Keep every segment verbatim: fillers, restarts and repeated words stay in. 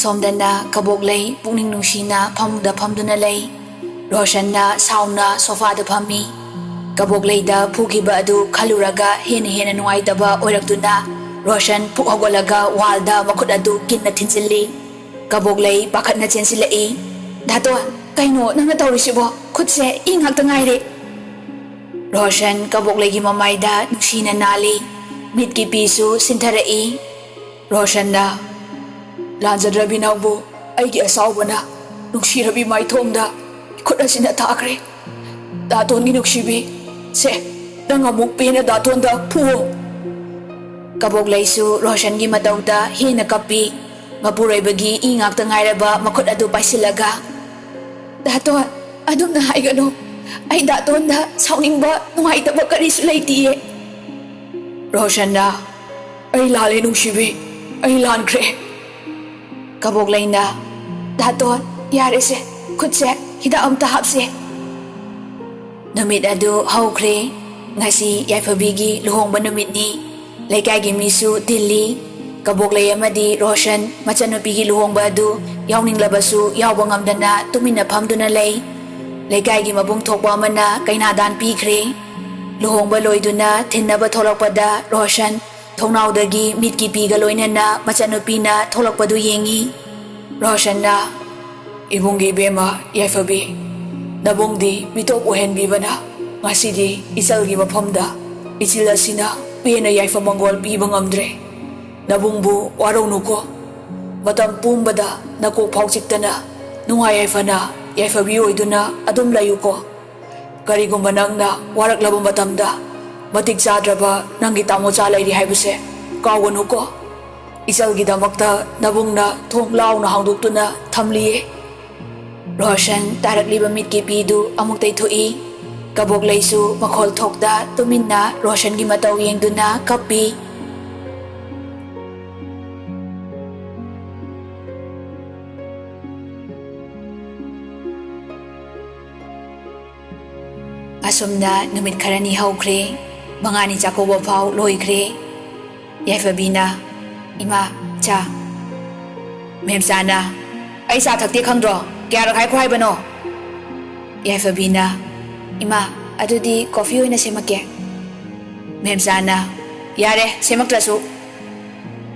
ꯁꯣꯝꯗꯅ ꯀꯕꯣꯛꯂꯩ ꯄꯨꯛꯅꯤꯡ ꯅꯨꯡꯁꯤꯅ ꯐꯃꯨꯡꯗ ꯐꯝꯗꯨꯅ ꯂꯩ꯫ ꯔꯣꯁꯟꯅ ꯁꯥꯎꯅ ꯁꯣꯐꯥꯗ ꯐꯝꯃꯤ꯫ ꯀꯕꯣꯛꯂꯩꯗ ꯐꯨꯈꯤꯕ ꯑꯗꯨ ꯈꯜꯂꯨꯔꯒ ꯍꯦꯟꯅ ꯍꯦꯟꯅ ꯅꯨꯡꯉꯥꯏꯇꯕ ꯑꯣꯏꯔꯛꯇꯨꯅ ꯔꯣꯁꯟ ꯐꯨꯛ ꯍꯧꯒꯠꯂꯒ ꯋꯥꯜꯗ ꯃꯈꯨꯠ ꯑꯗꯨ ꯀꯤꯟꯅ ꯊꯤꯟꯖꯤꯜꯂꯤ꯫ ꯀꯕꯣꯛꯂꯩ ꯄꯥꯈꯠꯅ ꯆꯦꯟꯁꯤꯜꯂꯛꯏ꯫ "ꯙꯥꯇꯣꯟ, ꯀꯩꯅꯣ ꯅꯪꯅ ꯇꯧꯔꯤꯁꯤꯕꯣ? ꯈꯨꯠꯁꯦ ꯏ ꯉꯥꯛꯇ ꯉꯥꯏꯔꯦ!" ꯔꯣꯁꯟ ꯀꯕꯣꯛꯂꯩꯒꯤ ꯃꯃꯥꯏꯗ ꯅꯨꯡꯁꯤꯅ ꯅꯥꯜꯂꯤ꯫ ꯃꯤꯠꯀꯤ ꯄꯤꯁꯨ ꯁꯤꯟꯊꯔꯛꯏ꯫ ꯔꯣꯁꯟꯅ, "ꯂꯥꯟꯖꯗ꯭ꯔꯕꯤ ꯅꯪꯕꯨ ꯑꯩꯒꯤ ꯑꯁꯥꯎꯕꯅ ꯅꯨꯡꯁꯤꯔꯕꯤ ꯃꯥꯏꯊꯣꯡꯗ ꯈꯨꯠ ꯑꯁꯤꯅ ꯊꯥꯈ꯭ꯔꯦ꯫ ꯗꯥꯇꯣꯟꯒꯤ ꯅꯨꯡꯁꯤꯕꯤ, ꯁꯦ, ꯅꯪ ꯑꯃꯨꯛ ꯄꯦꯟꯅ ꯗꯥꯇꯣꯟꯗ ꯐꯨꯑꯣ!" ꯀꯕꯣꯛꯂꯩꯁꯨ ꯔꯣꯁꯟꯒꯤ ꯃꯇꯧꯗ ꯍꯦꯟꯅ ꯀꯞꯄꯤ꯫ ꯃꯄꯨꯔꯣꯏꯕꯒꯤ ꯏ ꯉꯥꯛꯇ ꯉꯥꯏꯔꯕ ꯃꯈꯨꯠ ꯑꯗꯨ ꯄꯥꯏꯁꯤꯜꯂꯒ, "ꯗꯥꯇꯣꯟ, ꯑꯗꯨꯝꯅ ꯍꯥꯏꯒꯅꯨ꯫ ꯑꯩ ꯗꯥꯇꯣꯟꯗ ꯁꯥꯎꯅꯤꯡꯕ, ꯅꯨꯡꯉꯥꯏꯇꯕ ꯀꯔꯤꯁꯨ ꯂꯩꯇꯤꯌꯦ꯫" ꯔꯣꯁꯟꯅ, "ꯑꯩ ꯂꯥꯜꯂꯦ ꯅꯨꯡꯁꯤꯕꯤ, ꯑꯩ ꯂꯥꯟꯈ꯭ꯔꯦ꯫" ꯀꯕꯣꯛꯂꯩꯅ, "ꯗꯥꯇꯣꯟ, ꯌꯥꯔꯦꯁꯦ, ꯈꯨꯠꯁꯦ ꯍꯤꯗꯥꯛ ꯑꯝꯇ ꯍꯥꯞꯁꯦ꯫" ꯅꯨꯃꯤꯠ ꯑꯗꯨ ꯍꯧꯈ꯭ꯔꯦ꯫ ꯉꯁꯤ ꯌꯥꯏꯐꯕꯤꯒꯤ ꯂꯨꯍꯣꯡꯕ ꯅꯨꯃꯤꯠꯅꯤ꯫ ꯂꯩꯀꯥꯏꯒꯤ ꯃꯤꯁꯨ ꯇꯤꯜꯂꯤ꯫ ꯀꯕꯣꯛꯂꯩ ꯑꯃꯗꯤ ꯔꯣꯁꯟ ꯃꯆꯟꯅꯨꯄꯤꯒꯤ ꯂꯨꯍꯣꯡꯕ ꯑꯗꯨ ꯌꯥꯎꯅꯤꯡꯂꯕꯁꯨ ꯌꯥꯎꯕ ꯉꯝꯗꯅ ꯇꯨꯃꯤꯟꯅ ꯐꯝꯗꯨꯅ ꯂꯩ꯫ ꯂꯩꯀꯥꯏꯒꯤ ꯃꯕꯨꯡ ꯊꯣꯛꯄ ꯑꯃꯅ ꯀꯩꯅꯥꯗꯥꯟ ꯄꯤꯈ꯭ꯔꯦ꯫ ꯂꯨꯍꯣꯡꯕ ꯂꯣꯏꯗꯨꯅ ꯊꯤꯟꯅꯕ ꯊꯣꯛꯂꯛꯄꯗ ꯔꯣꯁꯟ ꯊꯣꯡꯅꯥꯎꯗꯒꯤ ꯃꯤꯠꯀꯤ ꯄꯤꯒ ꯂꯣꯏꯅꯅ ꯃꯆꯟꯅꯨꯄꯤꯅ ꯊꯣꯛꯂꯛꯄꯗꯨ ꯌꯦꯡꯉꯤ꯫ ꯔꯣꯁꯟꯅ, "ꯏꯕꯨꯡꯒꯤ ꯏꯕꯦꯝꯃ ꯌꯥꯏꯐꯕꯤ, ꯅꯕꯨꯡꯗꯤ ꯃꯤꯇꯣꯞ ꯑꯣꯏꯍꯟꯕꯤꯕꯅ ꯉꯁꯤꯗꯤ ꯏꯆꯜꯒꯤ ꯃꯐꯝꯗ ꯏꯆꯤꯜ ꯑꯁꯤꯅ ꯄꯦꯟꯅ ꯌꯥꯏꯐ ꯃꯪꯒꯣꯜ ꯄꯤꯕ ꯉꯝꯗ꯭ꯔꯦ꯫ ꯅꯕꯨꯡꯕꯨ ꯋꯥꯔꯧꯅꯨꯀꯣ꯫ ꯃꯇꯝ ꯄꯨꯝꯕꯗ ꯅꯀꯣꯛ ꯐꯥꯎ ꯆꯤꯛꯇꯅ ꯅꯨꯡꯉꯥꯏ ꯌꯥꯏꯐꯅ ꯌꯥꯏꯐꯕꯤ ꯑꯣꯏꯗꯨꯅ ꯑꯗꯨꯝ ꯂꯩꯌꯨꯀꯣ꯫ ꯀꯔꯤꯒꯨꯝꯕ ꯅꯪꯅ ꯋꯥꯔꯛꯂꯕ ꯃꯇꯝꯗ ꯃꯇꯤꯛ ꯆꯥꯗ꯭ꯔꯕ ꯅꯪꯒꯤ ꯇꯥꯃꯣꯆꯥ ꯂꯩꯔꯤ ꯍꯥꯏꯕꯁꯦ ꯀꯥꯎꯒꯅꯨꯀꯣ꯫ ꯏꯆꯜꯒꯤꯗꯃꯛꯇ ꯅꯕꯨꯡꯅ ꯊꯣꯡ ꯂꯥꯎꯅ ꯍꯥꯡꯗꯣꯛꯇꯨꯅ ꯊꯝꯂꯤꯌꯦ꯫" ꯔꯣꯁꯟ ꯇꯥꯔꯛꯂꯤꯕ ꯃꯤꯠꯀꯤ ꯄꯤꯗꯨ ꯑꯃꯨꯛ ꯇꯩꯊꯣꯛꯏ꯫ ꯀꯕꯣꯛꯂꯩꯁꯨ ꯃꯈꯣꯜ ꯊꯣꯛꯇ ꯇꯨꯃꯤꯟꯅ ꯔꯣꯁꯟꯒꯤ ꯃꯇꯧ ꯌꯦꯡꯗꯨꯅ ꯀꯞꯄꯤ꯫ ꯑꯁꯨꯝꯅ ꯅꯨꯃꯤꯠ ꯈꯔꯅꯤ ꯍꯧꯈ꯭ꯔꯦ꯫ ꯃꯉꯥꯅꯤ ꯆꯥꯛꯀꯧꯕ ꯐꯥꯎ ꯂꯣꯏꯈ꯭ꯔꯦ꯫ ꯌꯥꯏꯐꯕꯤꯅ, "ꯏꯃꯥ, ꯆꯥ꯫" ꯃꯦꯝꯆꯥꯅ, "ꯑꯩ ꯆꯥ ꯊꯛꯇꯦ ꯈꯪꯗ꯭ꯔꯣ? ꯀꯌꯥꯔꯛ ꯍꯥꯏꯈꯣ ꯍꯥꯏꯕꯅꯣ?" ꯌꯥꯏꯐꯕꯤꯅ, "ꯏꯃꯥ, ꯑꯗꯨꯗꯤ ꯀꯣꯐꯤ ꯑꯣꯏꯅ ꯁꯦꯝꯃꯛꯀꯦ꯫" ꯃꯦꯝꯆꯥꯅ, "ꯌꯥꯔꯦ, ꯁꯦꯝꯃꯛꯇ꯭ꯔꯁꯨ꯫"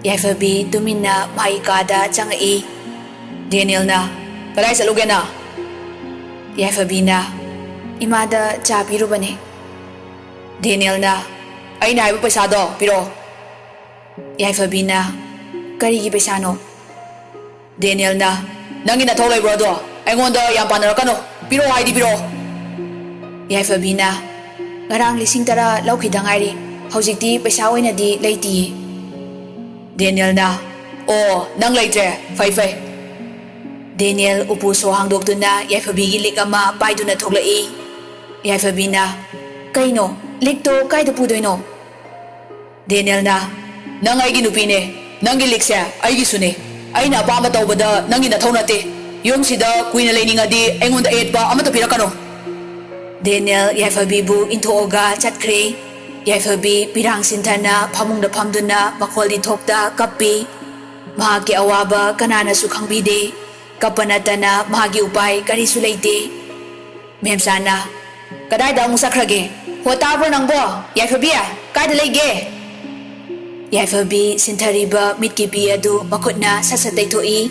ꯌꯥꯏꯐꯕꯤ ꯇꯨꯃꯤꯟꯅ ꯃꯍꯩ ꯀꯥꯗ ꯆꯪꯉꯛꯏ꯫ ꯗꯦꯅꯤꯌꯦꯜꯅ, "ꯀꯗꯥꯏ ꯆꯠꯂꯨꯒꯦ ꯅꯪ?" ꯌꯥꯏꯐꯕꯤꯅ, "ꯏꯃꯥꯗ ꯆꯥ ꯄꯤꯔꯨꯕꯅꯦ꯫" ꯗꯦꯅꯤꯌꯦꯜꯅ, "ꯑꯩꯅ ꯍꯥꯏꯕ ꯄꯩꯁꯥꯗꯣ ꯄꯤꯔꯛꯑꯣ꯫" ꯌꯥꯏꯐꯕꯤꯅ, "ꯀꯔꯤꯒꯤ ꯄꯩꯁꯥꯅꯣ?" ꯗꯦꯅꯤꯌꯦꯜꯅ, "ꯅꯪꯒꯤ ꯅꯊꯧ ꯂꯩꯕ꯭ꯔꯣ ꯑꯗꯣ? ꯑꯩꯉꯣꯟꯗ ꯌꯥꯝ ꯄꯥꯟꯅꯔꯛꯀꯅꯨ꯫ ꯄꯤꯔꯛꯑꯣ ꯍꯥꯏꯗꯤ ꯄꯤꯔꯛꯑꯣ꯫" ꯌꯥꯏꯐꯕꯤꯅ, "ꯉꯔꯥꯡ ꯂꯤꯁꯤꯡ ꯇꯔꯥ ꯂꯧꯈꯤꯗ ꯉꯥꯏꯔꯤ꯫ ꯍꯧꯖꯤꯛꯇꯤ ꯄꯩꯁꯥ ꯑꯣꯏꯅꯗꯤ ꯂꯩꯇꯤꯌꯦ꯫" ꯗꯦꯅꯤꯌꯦꯜꯅ, "ꯑꯣ, ꯅꯪ ꯂꯩꯇ꯭ꯔꯦ꯫ ꯐꯩ, ꯐꯩ꯫" ꯗꯦꯅꯤꯌꯦꯜ ꯎꯄꯨ ꯁꯣ ꯍꯥꯡꯗꯣꯛꯇꯨꯅ ꯌꯥꯏꯐꯕꯤꯒꯤ ꯂꯤꯛ ꯑꯃ ꯄꯥꯏꯗꯨꯅ ꯊꯣꯛꯂꯛꯏ꯫ ꯌꯥꯏꯐꯕꯤꯅ, "ꯀꯩꯅꯣ? ꯂꯤꯛꯇꯣ ꯀꯥꯏꯗ ꯄꯨꯗꯣꯏꯅꯣ?" ꯗꯦꯅꯤꯌꯦꯜꯅ, "ꯅꯪ ꯑꯩꯒꯤ ꯅꯨꯄꯤꯅꯦ꯫ ꯅꯪꯒꯤ ꯂꯤꯛꯁꯦ ꯑꯩꯒꯤꯁꯨꯅꯦ꯫ ꯑꯩꯅ ꯑꯄꯥꯝꯕ ꯇꯧꯕꯗ ꯅꯪꯒꯤ ꯅꯊꯧ ꯅꯠꯇꯦ꯫ ꯌꯨꯝꯁꯤꯗ ꯀꯨꯏꯅ ꯂꯩꯅꯤꯡꯉꯗꯤ ꯑꯩꯉꯣꯟꯗ ꯑꯌꯦꯠꯄ ꯑꯃꯠꯇ ꯄꯤꯔꯛꯀꯅꯨ꯫" ꯗꯦꯅꯤꯌꯦꯜ ꯌꯥꯏꯐꯕꯤꯕꯨ ꯏꯟꯊꯣꯛꯑꯒ ꯆꯠꯈ꯭ꯔꯦ꯫ ꯌꯥꯏꯐꯕꯤ ꯄꯤꯔꯥꯡ ꯁꯤꯟꯊꯅ ꯐꯃꯨꯡꯗ ꯐꯝꯗꯨꯅ ꯃꯈꯣꯜꯗꯤ ꯊꯣꯛꯇ ꯀꯞꯄꯤ꯫ ꯃꯍꯥꯛꯀꯤ ꯑꯋꯥꯕ ꯀꯅꯥꯅꯁꯨ ꯈꯪꯕꯤꯗꯦ꯫ ꯀꯞꯄ ꯅꯠꯇꯅ ꯃꯍꯥꯛꯀꯤ ꯎꯄꯥꯏ ꯀꯔꯤꯁꯨ ꯂꯩꯇꯦ꯫ ꯃꯦꯝꯆꯥꯅ, "ꯀꯗꯥꯏꯗ ꯑꯃꯨꯛ ꯆꯠꯈ꯭ꯔꯒꯦ? ꯍꯣ, ꯇꯥꯕ꯭ꯔꯣ ꯅꯪꯕꯣ? ꯌꯥꯏꯐꯕꯤ, ꯀꯥꯏꯗ ꯂꯩꯒꯦ?" ꯌꯥꯏꯐꯕꯤ ꯁꯤꯟꯊꯔꯤꯕ ꯃꯤꯠꯀꯤ ꯄꯤ ꯑꯗꯨ ꯃꯈꯨꯠꯅ ꯁꯠ ꯁꯠ ꯇꯩꯊꯣꯛꯏ꯫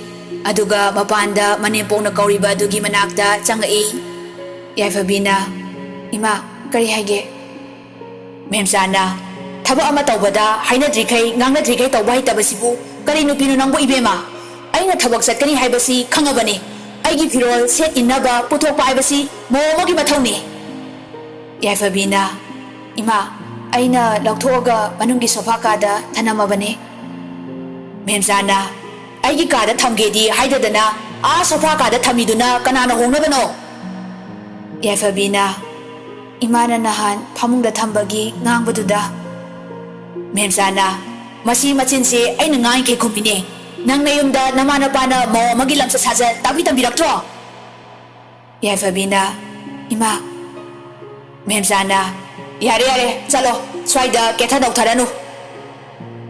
ꯑꯗꯨꯒ ꯃꯄꯥꯟꯗ ꯃꯅꯦꯝꯄꯣꯛꯅ ꯀꯧꯔꯤꯕ ꯑꯗꯨꯒꯤ ꯃꯅꯥꯛꯇ ꯆꯪꯉꯛꯏ꯫ ꯌꯥꯏꯐꯕꯤꯅ, "ꯏꯃꯥ, ꯀꯔꯤ ꯍꯥꯏꯒꯦ?" ꯃꯦꯝꯆꯥꯅ, "ꯊꯕꯛ ꯑꯃ ꯇꯧꯕꯗ ꯍꯥꯏꯅꯗ꯭ꯔꯤꯈꯩ, ꯉꯥꯡꯅꯗ꯭ꯔꯤꯈꯩ ꯇꯧꯕ ꯍꯩꯇꯕꯁꯤꯕꯨ ꯀꯔꯤ ꯅꯨꯄꯤꯅꯣ ꯅꯪꯕꯨ, ꯏꯕꯦꯝꯃ? ꯑꯩꯅ ꯊꯕꯛ ꯆꯠꯀꯅꯤ ꯍꯥꯏꯕꯁꯤ ꯈꯪꯉꯕꯅꯤ꯫ ꯑꯩꯒꯤ ꯐꯤꯔꯣꯜ ꯁꯦꯠ ꯏꯟꯅꯕ ꯄꯨꯊꯣꯛꯄ ꯍꯥꯏꯕꯁꯤ ꯃꯧ ꯑꯃꯒꯤ ꯃꯊꯧꯅꯤ꯫" ꯌꯥꯏꯐꯕꯤꯅ, "ꯏꯃꯥ, ꯑꯩꯅ ꯂꯧꯊꯣꯛꯑꯒ ꯃꯅꯨꯡꯒꯤ ꯁꯣꯐꯥ ꯀꯥꯗ ꯊꯅꯝꯃꯕꯅꯤ꯫" ꯃꯦꯝꯆꯥꯅ, "ꯑꯩꯒꯤ ꯀꯥꯗ ꯊꯝꯒꯦꯗꯤ ꯍꯥꯏꯗꯗꯅ ꯑꯥ ꯁꯣꯐꯥ ꯀꯥꯗ ꯊꯝꯃꯤꯗꯨꯅ ꯀꯅꯥꯅ ꯍꯣꯡꯅꯕꯅꯣ?" ꯌꯥꯏꯐꯕꯤꯅ, "ꯏꯃꯥꯅ ꯅꯍꯥꯟ ꯐꯃꯨꯡꯗ ꯊꯝꯕꯒꯤ ꯉꯥꯡꯕꯗꯨꯗ꯫" ꯃꯦꯝꯆꯥꯅ, "ꯃꯁꯤ ꯃꯆꯤꯟꯁꯦ ꯑꯩꯅ ꯉꯥꯡꯉꯤꯈꯩ ꯈꯨꯝꯃꯤꯅꯦ꯫ ꯅꯪ ꯅꯌꯨꯝꯗ ꯅꯃꯥ ꯅꯄꯥꯅ ꯃꯧ ꯑꯃꯒꯤ ꯂꯝꯆꯠ ꯁꯥꯖꯠ ꯇꯥꯛꯄꯤ ꯇꯝꯕꯤꯔꯛꯇ꯭ꯔꯣ?" ꯌꯥꯏꯐꯕꯤꯅ, "ꯏꯃꯥ꯫" ꯃꯦꯝꯆꯥꯅ, "ꯌꯥꯔꯦ, ꯌꯥꯔꯦ, ꯆꯠꯂꯣ꯫ ꯁ꯭ꯋꯥꯏꯗ ꯀꯦꯊ ꯅꯧꯊꯔꯅꯨ꯫"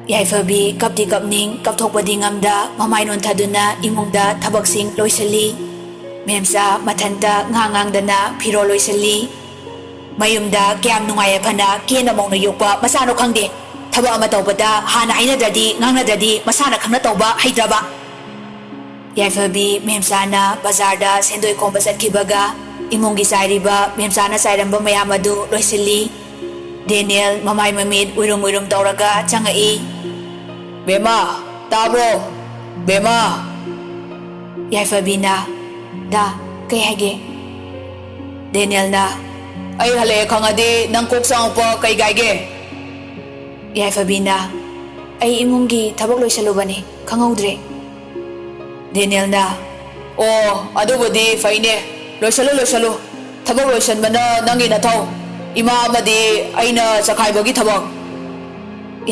ꯌꯥꯏꯐꯕꯤ ꯀꯞꯇꯤ ꯀꯞꯅꯤꯡ, ꯀꯞꯊꯣꯛꯄꯗꯤ ꯉꯝꯗ, ꯃꯃꯥꯏ ꯅꯣꯟꯊꯗꯨꯅ ꯏꯃꯨꯡꯗ ꯊꯕꯛꯁꯤꯡ ꯂꯣꯏꯁꯤꯜꯂꯤ꯫ ꯃꯦꯝꯆꯥ ꯃꯊꯟꯇ ꯉꯥꯡ ꯉꯥꯡꯗꯅ ꯐꯤꯔꯣꯜ ꯂꯣꯏꯁꯤꯜꯂꯤ꯫ ꯃꯌꯨꯝꯗ ꯀꯌꯥꯝ ꯅꯨꯡꯉꯥꯏ ꯌꯥꯏꯐꯅ ꯀꯦꯅ ꯃꯧꯅ ꯌꯣꯛꯄ ꯃꯆꯥꯅꯣ ꯈꯪꯗꯦ꯫ ꯊꯕꯛ ꯑꯃ ꯇꯧꯕꯗ ꯍꯥꯟꯅ ꯍꯥꯏꯅꯗ꯭ꯔꯗꯤ, ꯉꯥꯡꯅꯗ꯭ꯔꯗꯤ ꯃꯁꯥꯅ ꯈꯪꯅ ꯇꯧꯕ ꯍꯩꯇ꯭ꯔꯕ꯫ ꯌꯥꯏꯐꯕꯤ ꯃꯦꯝꯆꯥꯅ ꯕꯖꯥꯔꯗ ꯁꯦꯟꯗꯣꯏ ꯈꯣꯝꯕ ꯆꯠꯈꯤꯕꯒ ꯏꯃꯨꯡꯒꯤ ꯆꯥꯏꯔꯤꯕ ꯃꯦꯝꯆꯥꯅ ꯆꯥꯏꯔꯝꯕ ꯃꯌꯥꯝ ꯑꯗꯨ ꯂꯣꯏꯁꯤꯜꯂꯤ꯫ ꯗꯦꯅꯤꯌꯦꯜ ꯃꯃꯥꯏ ꯃꯃꯤꯠ ꯎꯏꯔꯨꯝ ꯎꯏꯔꯨꯝ ꯇꯧꯔꯒ ꯆꯪꯉꯛꯏ꯫ "ꯕꯦꯝꯃ, ꯇꯥꯕ꯭ꯔꯣ? ꯕꯦꯝꯃ!" ꯌꯥꯏꯐꯕꯤꯅ, "ꯗꯥ, ꯀꯩ ꯍꯥꯏꯒꯦ?" ꯗꯦꯅꯤꯌꯦꯜꯅ, "ꯑꯩ ꯍꯜꯂꯛꯑꯦ ꯈꯪꯉꯗꯤ ꯅꯪ ꯀꯣꯛ ꯆꯥꯡꯉꯛꯄ ꯀꯩ ꯀꯥꯏꯒꯦ?" ꯌꯥꯏꯐꯕꯤꯅ, "ꯑꯩ ꯏꯃꯨꯡꯒꯤ ꯊꯕꯛ ꯂꯣꯏꯁꯜꯂꯨꯕꯅꯤ, ꯈꯪꯍꯧꯗ꯭ꯔꯦ꯫" ꯗꯦꯅꯤꯌꯦꯜꯅ, "ꯑꯣ, ꯑꯗꯨꯕꯨꯗꯤ ꯐꯩꯅꯦ꯫ ꯂꯣꯏꯁꯜꯂꯨ, ꯂꯣꯏꯁꯜꯂꯨ꯫ ꯊꯕꯛ ꯂꯣꯏꯁꯟꯕꯅ ꯅꯪꯒꯤ ꯅꯊꯧ꯫ ꯏꯃꯥ ꯑꯃꯗꯤ ꯑꯩꯅ ꯆꯈꯥꯏꯕꯒꯤ ꯊꯕꯛ꯫"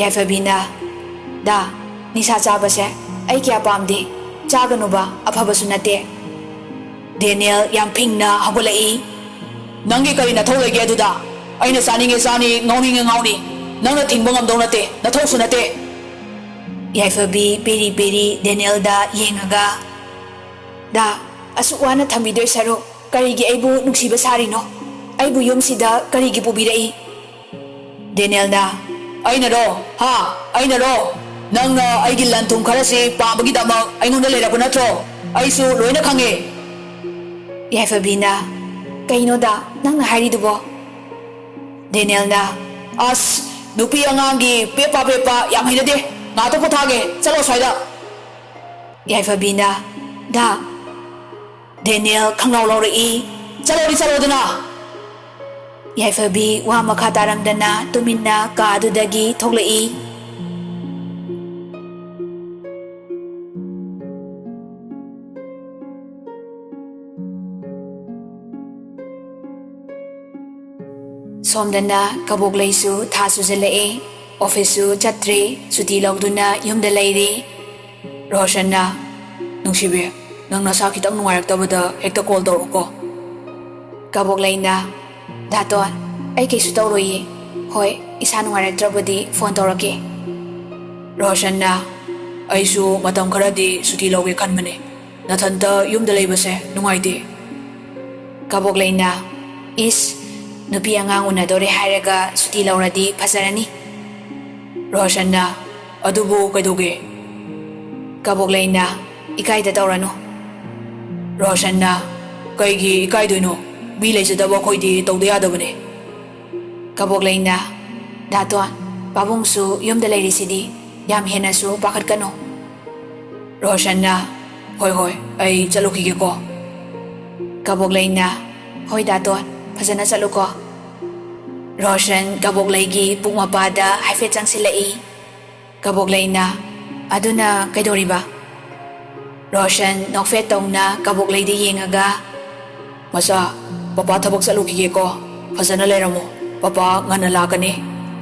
ꯌꯥꯏꯐꯕꯤꯅ, "ꯗꯥ, ꯅꯤꯁꯥ ꯆꯥꯕꯁꯦ ꯑꯩ ꯀꯌꯥ ꯄꯥꯝꯗꯦ꯫ ꯆꯥꯒꯅꯨꯕ, ꯑꯐꯕꯁꯨ ꯅꯠꯇꯦ꯫" ꯗꯦꯅꯤꯌꯦꯜ ꯌꯥꯝ ꯐꯤꯡꯅ ꯍꯧꯒꯠꯂꯛꯏ꯫ "ꯅꯪꯒꯤ ꯀꯔꯤ ꯅꯊꯧ ꯂꯩꯒꯦ ꯑꯗꯨꯗ? ꯑꯩꯅ ꯆꯥꯅꯤꯡꯉꯦ ꯆꯥꯅꯤ, ꯉꯥꯎꯅꯤꯡꯉꯦ ꯉꯥꯎꯅꯤ꯫ ꯅꯪꯅ ꯊꯤꯡꯕ ꯉꯝꯗꯧ ꯅꯠꯇꯦ, ꯅꯊꯧꯁꯨ ꯅꯠꯇꯦ꯫" ꯌꯥꯏꯐꯕꯤ ꯄꯦꯔꯤ ꯄꯦꯔꯤ ꯗꯦꯅꯤꯌꯦꯜꯗ ꯌꯦꯡꯉꯒ, "ꯗꯥ, ꯑꯁꯨꯛ ꯋꯥꯅ ꯊꯝꯕꯤꯗꯣꯏ ꯁꯔꯨꯛ ꯀꯔꯤꯒꯤ ꯑꯩꯕꯨ ꯅꯨꯡꯁꯤꯕ ꯁꯥꯔꯤꯅꯣ? ꯑꯩꯕꯨ ꯌꯨꯝꯁꯤꯗ ꯀꯔꯤꯒꯤ ꯄꯨꯕꯤꯔꯛꯏ?" ꯗꯦꯅꯤꯌꯦꯜꯅ, "ꯑꯩꯅꯔꯣ? ꯍꯥ? ꯑꯩꯅꯔꯣ? ꯅꯪꯅ ꯑꯩꯒꯤ ꯂꯟ ꯊꯨꯝ ꯈꯔꯁꯤ ꯄꯥꯝꯕꯒꯤꯗꯃꯛ ꯑꯩꯉꯣꯟꯗ ꯂꯩꯔꯛꯄ ꯅꯠꯇ꯭ꯔꯣ? ꯑꯩꯁꯨ ꯂꯣꯏꯅ ꯈꯪꯉꯦ꯫" ꯌꯥꯏꯐꯕꯤꯅ, "ꯀꯩꯅꯣꯗ ꯅꯪꯅ ꯍꯥꯏꯔꯤꯗꯨꯕꯣ?" ꯗꯦꯅꯤꯌꯦꯜꯅ, "ꯑꯁ, ꯅꯨꯄꯤ ꯑꯉꯥꯡꯒꯤ ꯄꯦꯄꯥ ꯄꯦꯄꯥ ꯌꯥꯝ ꯍꯩꯅꯗꯦ꯫ ꯉꯥꯛꯇ ꯄꯣꯊꯥꯒꯦ, ꯆꯠꯂꯣ ꯁ꯭ꯋꯥꯏꯗ꯫" ꯌꯥꯏꯐꯕꯤꯅ, "ꯗꯥ꯫" ꯗꯦꯅꯤꯌꯦꯜ ꯈꯪꯂꯥꯎ ꯂꯥꯎꯔꯛꯏ, "ꯆꯠꯂꯣꯗꯤ ꯆꯠꯂꯣꯗꯅ!" ꯌꯥꯏꯐꯕꯤ ꯋꯥ ꯃꯈꯥ ꯇꯥꯔꯝꯗꯅ ꯇꯨꯃꯤꯟꯅ ꯀꯥ ꯑꯗꯨꯗꯒꯤ ꯊꯣꯛꯂꯛꯏ꯫ ꯁꯣꯝꯗꯅ ꯀꯕꯣꯛꯂꯩꯁꯨ ꯊꯥ ꯁꯨꯖꯜꯂꯛꯑꯦ꯫ ꯑꯣꯐꯤꯁꯁꯨ ꯆꯠꯇ꯭ꯔꯦ, ꯁꯨꯇꯤ ꯂꯧꯗꯨꯅ ꯌꯨꯝꯗ ꯂꯩꯔꯦ꯫ ꯔꯣꯁꯟꯅ, "ꯅꯨꯡꯁꯤꯕꯤ, ꯅꯪ ꯅꯁꯥ ꯈꯤꯇꯪ ꯅꯨꯡꯉꯥꯏꯔꯛꯇꯕꯗ ꯍꯦꯛꯇ ꯀꯣꯜ ꯇꯧꯔꯛꯎꯀꯣ꯫" ꯀꯕꯣꯛꯂꯩꯅ, "ꯗꯥꯇꯣꯟ, ꯑꯩ ꯀꯩꯁꯨ ꯇꯧꯔꯣꯏꯌꯦ꯫ ꯍꯣꯏ, ꯏꯁꯥ ꯅꯨꯡꯉꯥꯏꯔꯛꯇ꯭ꯔꯕꯗꯤ ꯐꯣꯟ ꯇꯧꯔꯛꯀꯦ꯫" ꯔꯣꯁꯟꯅ, "ꯑꯩꯁꯨ ꯃꯇꯝ ꯈꯔꯗꯤ ꯁꯨꯇꯤ ꯂꯧꯒꯦ ꯈꯟꯕꯅꯦ꯫ ꯅꯊꯟꯇ ꯌꯨꯝꯗ ꯂꯩꯕꯁꯦ ꯅꯨꯡꯉꯥꯏꯇꯦ꯫" ꯀꯕꯣꯛꯂꯩꯅ, "ꯏꯁ, ꯅꯨꯄꯤ ꯑꯉꯥꯡ ꯎꯅꯗꯣꯔꯦ ꯍꯥꯏꯔꯒ ꯁꯨꯇꯤ ꯂꯧꯔꯗꯤ ꯐꯖꯔꯅꯤ꯫" ꯔꯣꯁꯟꯅ, "ꯑꯗꯨꯕꯨ ꯀꯩꯗꯧꯒꯦ?" ꯀꯕꯣꯛꯂꯩꯅ, "ꯏꯀꯥꯏꯗ ꯇꯧꯔꯅꯨ꯫" ꯔꯣꯁꯟꯅ, "ꯀꯩꯒꯤ ꯏꯀꯥꯏꯗꯣꯏꯅꯣ? ꯃꯤ ꯂꯩꯖꯗꯕ ꯑꯩꯈꯣꯏꯗꯤ ꯇꯧꯗ ꯌꯥꯗꯕꯅꯦ꯫" ꯀꯕꯣꯛꯂꯩꯅ, "ꯗꯥꯇꯣꯟ, ꯄꯥꯕꯨꯡꯁꯨ ꯌꯨꯝꯗ ꯂꯩꯔꯤꯁꯤꯗꯤ, ꯌꯥꯝ ꯍꯦꯟꯅꯁꯨ ꯄꯥꯈꯠꯀꯅꯨ꯫" ꯔꯣꯁꯟꯅ, "ꯍꯣꯏ, ꯍꯣꯏ, ꯑꯩ ꯆꯠꯂꯨꯈꯤꯒꯦꯀꯣ꯫" ꯀꯕꯣꯛꯂꯩꯅ, "ꯍꯣꯏ ꯗꯥꯇꯣꯟ, ꯐꯖꯅ ꯆꯠꯂꯨꯀꯣ꯫" ꯔꯣꯁꯟ ꯀꯕꯣꯛꯂꯩꯒꯤ ꯄꯨꯛ ꯃꯄꯥꯗ ꯍꯥꯏꯐꯦꯠ ꯆꯪꯁꯤꯜꯂꯛꯏ꯫ ꯀꯕꯣꯛꯂꯩꯅ, "ꯑꯗꯨꯅ ꯀꯩꯗꯧꯔꯤꯕ?" ꯔꯣꯁꯟ ꯅꯣꯛꯐꯦꯠ ꯇꯧꯅ ꯀꯕꯣꯛꯂꯩꯗ ꯌꯦꯡꯉꯒ, "ꯃꯆꯥ, ꯄꯄꯥ ꯊꯕꯛ ꯆꯠꯂꯨꯈꯤꯒꯦꯀꯣ꯫ ꯐꯖꯅ ꯂꯩꯔꯝꯃꯣ꯫ ꯄꯄꯥ ꯉꯟꯅ ꯂꯥꯛꯀꯅꯤ꯫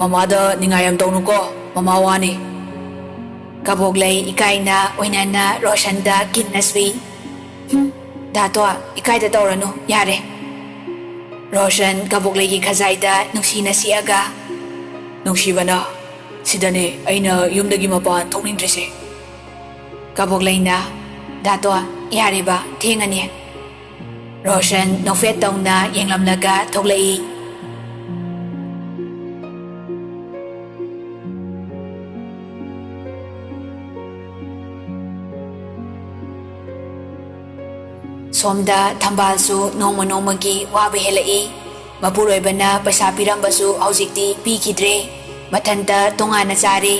ꯃꯃꯥꯗ ꯅꯤꯡꯉꯥꯏ ꯌꯥꯝ ꯇꯧꯅꯨꯀꯣ꯫ ꯃꯃꯥ ꯋꯥꯅꯤ꯫" ꯀꯕꯣꯛꯂꯩ ꯏꯀꯥꯏꯅ ꯑꯣꯏꯅꯅ ꯔꯣꯁꯟꯗ ꯀꯤꯟꯅ ꯁꯨꯏ꯫ "ꯍꯨꯝ, ꯗꯥꯇꯣ, ꯏꯀꯥꯏꯗ ꯇꯧꯔꯅꯨ, ꯌꯥꯔꯦ꯫" ꯔꯣꯁꯟ ꯀꯕꯣꯛꯂꯩꯒꯤ ꯈꯖꯥꯏꯗ ꯅꯨꯡꯁꯤꯅ ꯁꯤꯛꯑꯒ, "ꯅꯨꯡꯁꯤꯕꯅ, ꯁꯤꯗꯅꯦ ꯑꯩꯅ ꯌꯨꯝꯗꯒꯤ ꯃꯄꯥꯟ ꯊꯣꯛꯅꯤꯡꯗ꯭ꯔꯤꯁꯦ꯫" ꯀꯕꯣꯛꯂꯩꯅ, "ꯗꯥꯇꯣ, ꯌꯥꯔꯦꯕ, ꯊꯦꯡꯉꯅꯤ꯫" ꯔꯣꯁꯟ ꯅꯣꯛꯐꯦꯠ ꯇꯧꯅ ꯌꯦꯡꯂꯝꯂꯒ ꯊꯣꯛꯂꯛꯏ꯫ ꯁꯣꯝꯗ ꯊꯝꯕꯥꯜꯁꯨ ꯅꯣꯡꯃ ꯅꯣꯡꯃꯒꯤ ꯋꯥꯕ ꯍꯦꯜꯂꯛꯏ꯫ ꯃꯄꯨꯔꯣꯏꯕꯅ ꯄꯩꯁꯥ ꯄꯤꯔꯝꯕꯁꯨ ꯍꯧꯖꯤꯛꯇꯤ ꯄꯤꯈꯤꯗ꯭ꯔꯦ꯫ ꯃꯊꯟꯇ ꯇꯣꯉꯥꯟꯅ ꯆꯥꯔꯦ꯫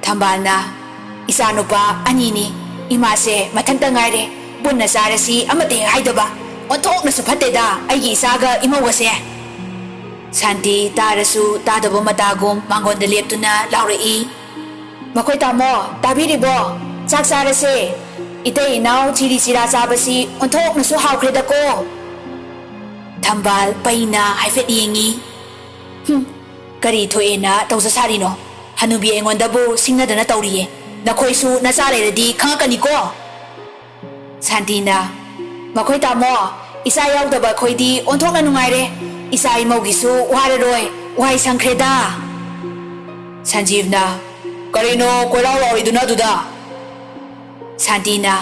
ꯊꯝꯕꯥꯜꯅ, "ꯏꯆꯥꯅꯨꯄꯥ ꯑꯅꯤꯅꯤ, ꯏꯃꯥꯁꯦ ꯃꯊꯟꯇ ꯉꯥꯏꯔꯦ, ꯄꯨꯟꯅ ꯆꯥꯔꯁꯤ ꯑꯃꯠꯇ ꯍꯦꯛ ꯍꯥꯏꯗꯕ꯫ ꯑꯣꯟꯊꯣꯛꯅꯁꯨ ꯐꯠꯇꯦꯗ ꯑꯩꯒꯤ ꯏꯆꯥꯒ ꯏꯃꯧꯒꯁꯦ꯫" ꯁꯥꯟꯇꯤ ꯇꯥꯔꯁꯨ ꯇꯥꯗꯕ ꯃꯇꯥꯒꯨꯝ ꯃꯥꯡꯒꯣꯟꯗ ꯂꯦꯞꯇꯨꯅ ꯂꯥꯎꯔꯛꯏ꯫ "ꯃꯈꯣꯏ ꯇꯥꯃꯣ, ꯇꯥꯕꯤꯔꯤꯕꯣ? ꯆꯥꯛ ꯆꯥꯔꯁꯦ꯫ ꯏꯇꯩ ꯏꯅꯥꯎ ꯆꯤꯔꯤ ꯆꯤꯔꯥ ꯆꯥꯕꯁꯤ ꯑꯣꯟꯊꯣꯛꯅꯁꯨ ꯍꯥꯎꯈ꯭ꯔꯦꯗꯀꯣ꯫" ꯊꯝꯕꯥꯜ ꯄꯩꯅ ꯍꯥꯏꯐꯦꯠ ꯌꯦꯡꯉꯤ꯫ "ꯍꯨꯝ, ꯀꯔꯤ ꯊꯣꯛꯑꯦꯅ ꯇꯧꯖ ꯁꯥꯔꯤꯅꯣ? ꯍꯅꯨꯕꯤ ꯑꯩꯉꯣꯟꯗꯕꯨ ꯁꯤꯡꯅꯗꯅ ꯇꯧꯔꯤꯌꯦ꯫ ꯅꯈꯣꯏꯁꯨ ꯅꯆꯥ ꯂꯩꯔꯗꯤ ꯈꯪꯉꯛꯀꯅꯤꯀꯣ꯫" ꯁꯥꯟꯇꯤꯅ, "ꯃꯈꯣꯏ ꯇꯥꯃꯣ, ꯏꯆꯥ ꯌꯥꯎꯗꯕ ꯑꯩꯈꯣꯏꯗꯤ ꯑꯣꯟꯊꯣꯛꯅ ꯅꯨꯡꯉꯥꯏꯔꯦ꯫ ꯏꯆꯥ ꯏꯃꯧꯒꯤꯁꯨ ꯋꯥꯔꯔꯣꯏ, ꯋꯥꯏ ꯁꯪꯈ꯭ꯔꯦꯗ꯫" ꯁꯟꯖꯤꯕꯅ, ꯀꯔꯤꯅꯣ ꯀꯣꯏꯂꯥꯎ ꯂꯥꯎꯔꯤꯗꯨꯅ ꯑꯗꯨꯗ? ꯁꯥꯟꯇꯤꯅ,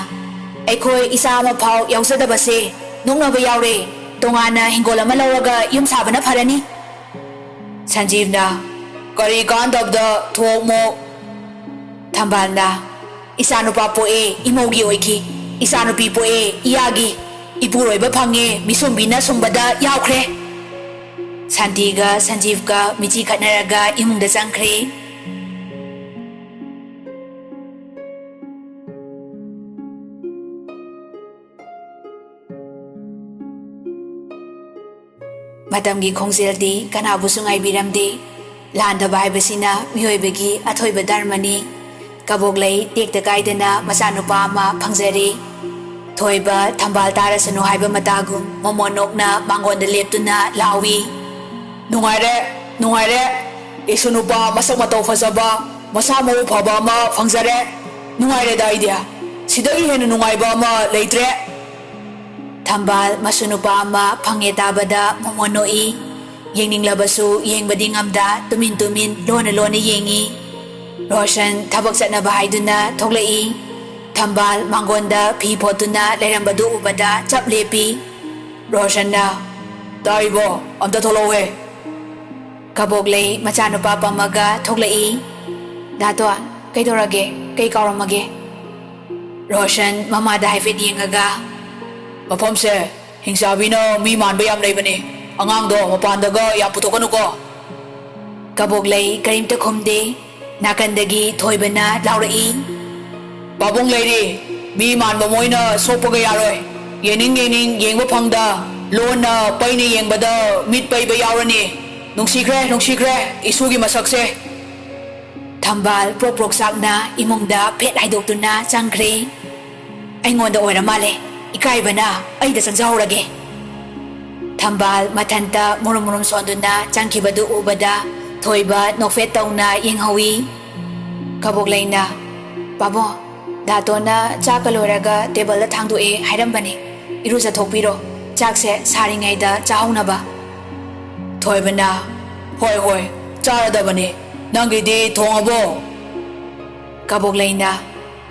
"ꯑꯩꯈꯣꯏ ꯏꯆꯥ ꯑꯃ ꯐꯥꯎ ꯌꯥꯎꯖꯗꯕꯁꯦ ꯅꯣꯛꯅꯕ ꯌꯥꯎꯔꯦ꯫ ꯇꯣꯉꯥꯟꯅ ꯍꯤꯡꯒꯣꯜ ꯑꯃ ꯂꯧꯔꯒ ꯌꯨꯝ ꯁꯥꯕꯅ ꯐꯔꯅꯤ꯫" ꯁꯟꯖꯤꯕꯅ, "ꯀꯔꯤ ꯀꯥꯟꯗꯕꯗ ꯊꯣꯛꯃꯣ?" ꯊꯝꯕꯥꯜꯅ, "ꯏꯆꯥꯅꯨꯄꯥ ꯄꯣꯛꯑꯦ, ꯏꯃꯧꯒꯤ ꯑꯣꯏꯈꯤ꯫ ꯏꯆꯥꯅꯨꯄꯤ ꯄꯣꯛꯑꯦ, ꯏꯌꯥꯒꯤ꯫ ꯏꯄꯨꯔꯣꯏꯕ ꯐꯪꯉꯦ, ꯃꯤꯁꯨꯝꯕꯤꯅ ꯁꯨꯝꯕꯗ ꯌꯥꯎꯈ꯭ꯔꯦ꯫" ꯁꯥꯟꯇꯤꯒ ꯁꯟꯖꯤꯕꯀ ꯃꯤꯆꯤ ꯈꯠꯅꯔꯒ ꯏꯃꯨꯡꯗ ꯆꯪꯈ꯭ꯔꯦ꯫ ꯃꯇꯝꯒꯤ ꯈꯣꯡꯖꯦꯜꯗꯤ ꯀꯅꯥꯕꯨꯁꯨ ꯉꯥꯏꯕꯤꯔꯝꯗꯦ꯫ ꯂꯥꯟꯗꯕ ꯍꯥꯏꯕꯁꯤꯅ ꯃꯤꯑꯣꯏꯕꯒꯤ ꯑꯊꯣꯏꯕ ꯙꯔꯃꯅꯤ꯫ ꯀꯕꯣꯛꯂꯩ ꯇꯦꯛꯇ ꯀꯥꯏꯗꯅ ꯃꯆꯥꯅꯨꯄꯥ ꯑꯃ ꯐꯪꯖꯔꯦ꯫ ꯊꯣꯏꯕ ꯊꯝꯕꯥꯜ ꯇꯥꯔꯁꯅꯨ ꯍꯥꯏꯕ ꯃꯇꯥꯒꯨꯝ ꯃꯣꯃꯣꯟ ꯅꯣꯛꯅ ꯃꯥꯡꯒꯣꯟꯗ ꯂꯦꯞꯇꯨꯅ ꯂꯥꯎꯏ꯫ "ꯅꯨꯡꯉꯥꯏꯔꯦ, ꯅꯨꯡꯉꯥꯏꯔꯦ꯫ ꯏꯁꯨ ꯅꯨꯄꯥ ꯃꯁꯛ ꯃꯇꯧ ꯐꯖꯕ, ꯃꯁꯥ ꯃꯎ ꯐꯕ ꯑꯃ ꯐꯪꯖꯔꯦ꯫ ꯅꯨꯡꯉꯥꯏꯔꯦꯗ ꯑꯩꯗꯤ꯫ ꯁꯤꯗꯒꯤ ꯍꯦꯟꯅ ꯅꯨꯡꯉꯥꯏꯕ ꯑꯃ ꯂꯩꯇ꯭ꯔꯦ꯫" ꯊꯝꯕꯥꯜ ꯃꯁꯨ ꯅꯨꯄꯥ ꯑꯃ ꯐꯪꯉꯦ ꯇꯥꯕꯗ ꯃꯣꯃꯣꯟ ꯅꯣꯛꯏ꯫ ꯌꯦꯡꯅꯤꯡꯂꯕꯁꯨ ꯌꯦꯡꯕꯗꯤ ꯉꯝꯗ ꯇꯨꯃꯤꯟ ꯇꯨꯃꯤꯟ ꯂꯣꯟꯅ ꯂꯣꯟꯅ ꯌꯦꯡꯏ꯫ ꯔꯣꯁꯟ ꯊꯕꯛ ꯆꯠꯅꯕ ꯍꯥꯏꯗꯨꯅ ꯊꯣꯛꯂꯛꯏ꯫ ꯊꯝꯕꯥꯜ ꯃꯥꯡꯒꯣꯟꯗ ꯐꯤ ꯐꯣꯠꯇꯨꯅ ꯂꯩꯔꯝꯕꯗꯨ ꯎꯕꯗ ꯆꯞ ꯂꯦꯞꯄꯤ꯫ ꯔꯣꯁꯟꯅ, "ꯇꯥꯔꯤꯕꯣ? ꯑꯝꯇ ꯊꯣꯛꯂꯛꯎꯍꯦ꯫" ꯀꯕꯣꯛꯂꯩ ꯃꯆꯥꯅꯨꯄꯥ ꯄꯝꯃꯒ ꯊꯣꯛꯂꯛꯏ꯫ "ꯗꯥꯇꯣꯟ, ꯀꯩꯗꯧꯔꯒꯦ? ꯀꯩ ꯀꯥꯎꯔꯝꯃꯒꯦ?" ꯔꯣꯁꯟ ꯃꯃꯥꯗ ꯍꯥꯏꯐꯦꯠ ꯌꯦꯡꯉꯒ, "ꯃꯐꯝꯁꯦ ꯍꯤꯡꯆꯥꯕꯤꯅ ꯃꯤ ꯃꯥꯟꯕ ꯌꯥꯝ ꯂꯩꯕꯅꯦ꯫ ꯑꯉꯥꯡꯗꯣ ꯃꯄꯥꯟꯗꯒ ꯌꯥꯝ ꯄꯨꯊꯣꯛꯀꯅꯨꯀꯣ꯫" ꯀꯕꯣꯛꯂꯩ ꯀꯔꯤꯝꯇ ꯈꯨꯝꯗꯦ꯫ ꯅꯥꯀꯟꯗꯒꯤ ꯊꯣꯏꯕꯅ ꯂꯥꯎꯔꯛꯏ꯫ "ꯄꯥꯕꯨꯡ ꯂꯩꯔꯤ, ꯃꯤ ꯃꯥꯟꯕ ꯃꯣꯏꯅ ꯁꯣꯛꯄꯒ ꯌꯥꯔꯣꯏ꯫ ꯌꯦꯡꯅꯤꯡ ꯌꯦꯡꯅꯤꯡ ꯌꯦꯡꯕ ꯐꯪꯗ, ꯂꯣꯟꯅ ꯄꯩꯅ ꯌꯦꯡꯕꯗ ꯃꯤꯠ ꯄꯩꯕ ꯌꯥꯎꯔꯅꯤ꯫ ꯅꯨꯡꯁꯤꯈ꯭ꯔꯦ, ꯅꯨꯡꯁꯤꯈ꯭ꯔꯦ ꯏꯁꯨꯒꯤ ꯃꯁꯛꯁꯦ꯫" ꯊꯝꯕꯥꯜ ꯄ꯭ꯔꯣꯛ ꯄ꯭ꯔꯣꯛ ꯆꯥꯛꯅ ꯏꯃꯨꯡꯗ ꯐꯦꯠ ꯍꯥꯏꯗꯣꯛꯇꯨꯅ ꯆꯪꯈ꯭ꯔꯦ꯫ "ꯑꯩꯉꯣꯟꯗ ꯑꯣꯏꯔ ꯃꯥꯜꯂꯦ, ꯏꯀꯥꯏꯕꯅ ꯑꯩꯗ ꯆꯪꯖꯍꯧꯔꯒꯦ꯫" ꯊꯝꯕꯥꯜ ꯃꯊꯟꯇ ꯃꯨꯔꯨꯝ ꯃꯨꯔꯨꯝ ꯁꯣꯟꯗꯨꯅ ꯆꯪꯈꯤꯕꯗꯨ ꯎꯕꯗ ꯊꯣꯏꯕ ꯅꯣꯛꯐꯦꯠ ꯇꯧꯅ ꯌꯦꯡꯍꯧꯏ꯫ ꯀꯕꯣꯛꯂꯩꯅ, "ꯄꯥꯕꯨꯡ, ꯗꯥꯇꯣꯟꯅ ꯆꯥꯛꯀ ꯂꯣꯏꯔꯒ ꯇꯦꯕꯜꯗ ꯊꯥꯡꯗꯣꯛꯑꯦ ꯍꯥꯏꯔꯝꯕꯅꯦ꯫ ꯏꯔꯨꯖꯊꯣꯛꯄꯤꯔꯣ, ꯆꯥꯛꯁꯦ ꯁꯥꯔꯤꯉꯩꯗ ꯆꯥꯍꯧꯅꯕ꯫" ꯊꯣꯏꯕꯅ, "ꯍꯣꯏ ꯍꯣꯏ, ꯆꯥꯔꯗꯕꯅꯦ꯫ ꯅꯪꯒꯤꯗꯤ ꯊꯣꯡꯉꯕꯣ?" ꯀꯕꯣꯛꯂꯩꯅ,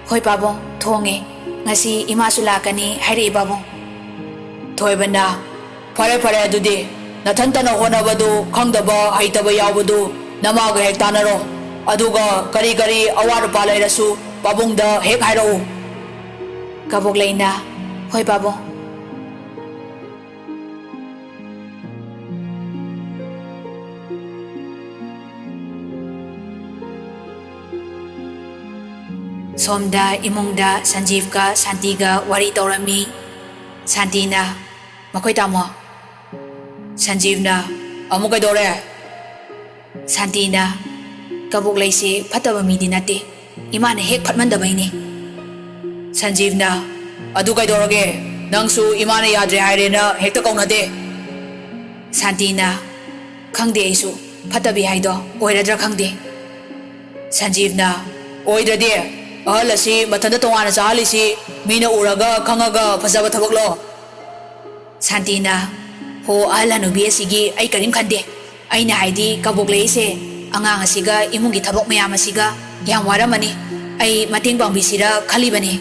"ꯍꯣꯏ ꯄꯥꯕꯨꯡ, ꯊꯣꯡꯉꯦ꯫ ꯉꯁꯤ ꯏꯃꯥꯁꯨ ꯂꯥꯛꯀꯅꯤ ꯍꯥꯏꯔꯛꯏ ꯄꯥꯕꯨꯡ꯫" ꯊꯣꯏꯕꯅ, "ꯐꯔꯦ ꯐꯔꯦ, ꯑꯗꯨꯗꯤ ꯅꯊꯟꯇꯅ ꯍꯣꯠꯅꯕꯗꯨ, ꯈꯪꯗꯕ ꯍꯩꯇꯕ ꯌꯥꯎꯕꯗꯨ ꯅꯃꯥꯒ ꯍꯦꯛ ꯇꯥꯟꯅꯔꯣ꯫ ꯑꯗꯨꯒ ꯀꯔꯤ ꯀꯔꯤ ꯑꯋꯥꯠ ꯑꯄꯥ ꯂꯩꯔꯁꯨ ꯄꯥꯕꯨꯡꯗ ꯍꯦꯛ ꯍꯥꯏꯔꯛꯎ꯫" ꯀꯕꯣꯛꯂꯩꯅ, "ꯍꯣꯏ ꯄꯥꯕꯨꯡ꯫" ꯁꯣꯝꯗ ꯏꯃꯨꯡꯗ ꯁꯟꯖꯤꯞꯀ ꯁꯥꯟꯇꯤꯒ ꯋꯥꯔꯤ ꯇꯧꯔꯝꯃꯤ꯫ ꯁꯥꯟꯇꯤꯅ, "ꯃꯈꯣꯏ ꯇꯥꯃꯣ?" ꯁꯟꯖꯤꯞꯅ, "ꯑꯃꯨꯛ ꯀꯩꯗꯧꯔꯦ?" ꯁꯥꯟꯇꯤꯅ, "ꯀꯕꯣꯛꯂꯩꯁꯦ ꯐꯠꯇꯕ ꯃꯤꯗꯤ ꯅꯠꯇꯦ, ꯏꯃꯥꯅ ꯍꯦꯛ ꯐꯠꯃꯟꯗꯕꯩꯅꯦ꯫" ꯁꯟꯖꯤꯞꯅ, "ꯑꯗꯨ ꯀꯩꯗꯧꯔꯒꯦ? ꯅꯪꯁꯨ ꯏꯃꯥꯅ ꯌꯥꯗ꯭ꯔꯦ ꯍꯥꯏꯔꯦꯅ ꯍꯦꯛꯇ ꯀꯧꯅꯗꯦ꯫" ꯁꯥꯟꯇꯤꯅ, "ꯈꯪꯗꯦ, ꯑꯩꯁꯨ ꯐꯠꯇꯕꯤ ꯍꯥꯏꯗꯣ ꯑꯣꯏꯔꯗ꯭ꯔꯥ ꯈꯪꯗꯦ꯫" ꯁꯟꯖꯤꯞꯅ, "ꯑꯣꯏꯗ꯭ꯔꯗꯤ ꯑꯍꯜ ꯑꯁꯤ ꯃꯊꯟꯇ ꯇꯣꯉꯥꯟꯅ ꯆꯥꯍꯜꯂꯤꯁꯤ ꯃꯤꯅ ꯎꯔꯒ ꯈꯪꯉꯒ ꯐꯖꯕ ꯊꯕꯛꯂꯣ?" ꯁꯥꯟꯇꯤꯅ, "ꯍꯣ, ꯑꯍꯜ ꯍꯅꯨꯕꯤ ꯑꯁꯤꯒꯤ ꯑꯩ ꯀꯔꯤꯝ ꯈꯟꯗꯦ꯫ ꯑꯩꯅ ꯍꯥꯏꯗꯤ ꯀꯕꯣꯛꯂꯩꯁꯦ ꯑꯉꯥꯡ ꯑꯁꯤꯒ ꯏꯃꯨꯡꯒꯤ ꯊꯕꯛ ꯃꯌꯥꯝ ꯑꯁꯤꯒ ꯌꯥꯝ ꯋꯥꯔꯝꯃꯅꯤ꯫ ꯑꯩ ꯃꯇꯦꯡ ꯄꯥꯡꯕꯤꯁꯤꯔ ꯈꯜꯂꯤꯕꯅꯤ꯫"